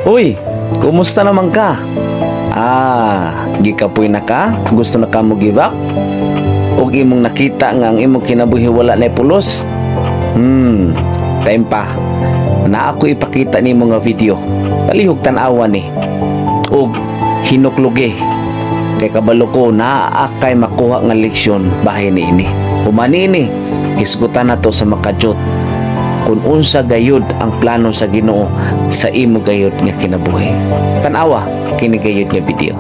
Uy, kumusta naman ka? Ah, gikapoy na ka? Gusto na ka mo give up? Ug imong nakita nga ang imong kinabuhi wala na pulos? Time pa. Na ako ipakita nimo nga video. Palihog tan-awa ni. Ug hinuklugi. Kay kabalo ko naa kay makuha nga leksyon bahin niini. Human niini, hisgutan nato sa makajot kung unsa gayud ang plano sa Ginoo sa imo gayud nga kinabuhi. Tan-awa kini gayud nga video.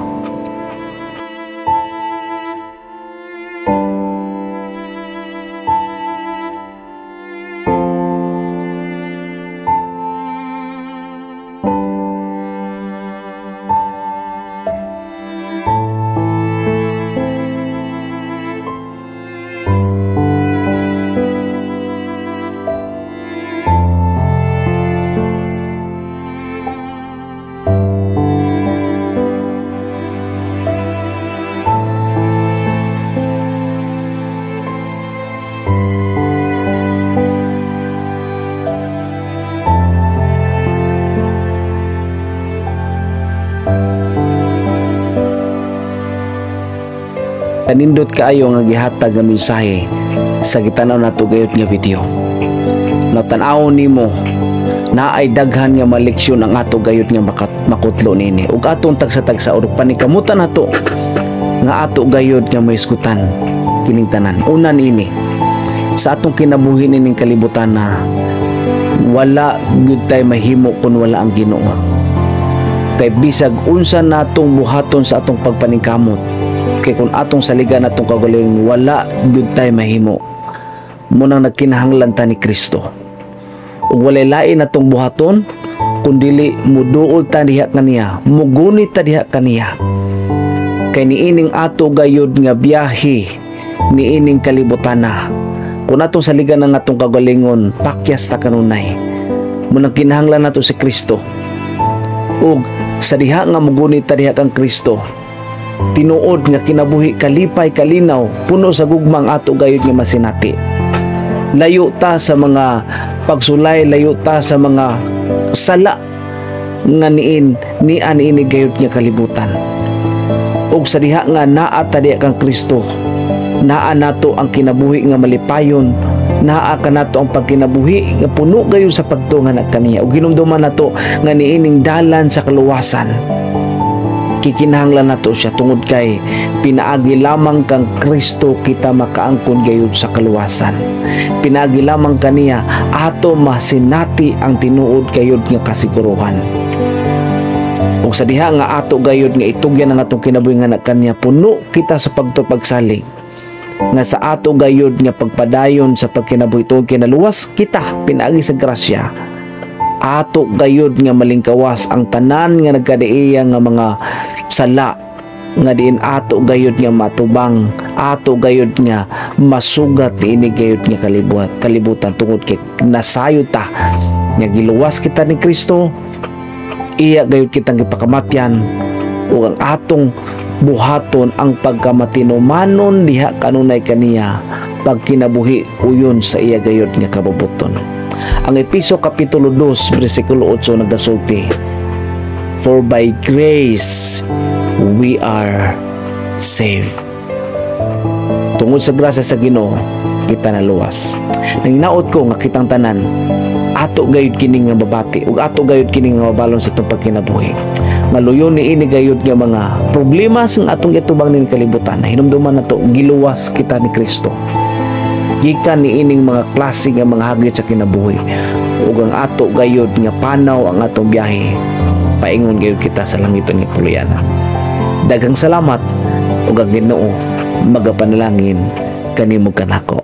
Nindot kaayo nga gihatag nga mensahe sa gitan-aw nato gayud nga video. Natan-aw nimo naay daghan nga maleksyon ang ato gayud nga makutlo niini ug atong tagsa-tagsa og panikamutan nato nga ato gayud nga mahisgutan kining tanan. Una niini, sa atong kinabuhi nining kalibutan na wala gyud tay mahimo kun wala ang Ginoo. Kay bisag unsa natong buhaton sa atong pagpaningkamot, kay kung atong saligan atong kagalingon, wala gyud tay mahimo. Munang nagkinahanglan ta ni Kristo. Ug walay lain atong buhaton kun dili muduol ta diha kaniya, mugunit ta diha kaniya. Kay niining ato gayud nga biyahe niining kalibutan na, kung atong saligan ang atong kagalingon, pakyas ta kanunay. Munang kinahanglan nato si Kristo. Ug sa diha nga mugunit ta diha kang Kristo, tinuod nga kinabuhi kalipay kalinaw, puno sa gugmang ato gayud nga masinati. Layo ta sa mga pagsulay, layo ta sa mga sala nga niin nian ini gayud nga kalibutan. Ug sa diha nga naa ta diha kang Kristo, naa nato ang kinabuhi nga malipayon, naa kanato ang pagkinabuhi nga puno gayud sa pagtungan at kaniya. Ug hinumduman nato nga niining dalan sa kaluwasan, kikinahanglan nato siya tungod kay pinaagi lamang kang Kristo kita makaangkon gayud sa kaluwasan. Pinaagi lamang kaniya ato masinati ang tinuod gayud nga kasiguruhan. Ug sa diha nga ato gayud nga itugyan ang atong kinabuhi nga kaniya, puno kita sa pagtupagsalig nga sa ato gayud nga pagpadayon sa pagkinabuhi tungod kay naluwas kita pinaagi sa grasya. Ato gayud nga malingkawas ang tanan nga nagkadaiya nga mga sala nga diin ato gayud nga matubang, ato gayud nga masugat niini gayud nga kalibutan tungod kay nasayod ta nga giluwas kita ni Kristo, iya gayud kitang gipakamatyan ug ang atong buhaton ang pagkamatinumanon diha kanunay kaniya pagkinabuhi uyon sa iya gayud nga kabubuton. Ang Episo Kapitulo 2, versikulo 8 nagasulti, "For by grace we are saved." Tungod sa grasya sa Ginoo, kita naluwas. Nanginaot ko nga kitang tanan, ato gayud kini nga babati ug ato gayud kini nga mabalon sa atong pagkinabuhi. Maluyon ni ini gayud nga mga problema sa atong gitubang ning kalibutan. Hinumduman nato giluwas kita ni Kristo. Gikan niining mga klase nga mga hagit sa kinabuhi ug ang ato gayud nga panaw ang atong biyahe paingon gayud kita sa langiton nga puloy-anan. Daghang salamat ug ang Ginoo magapanalangin kanimo kanako.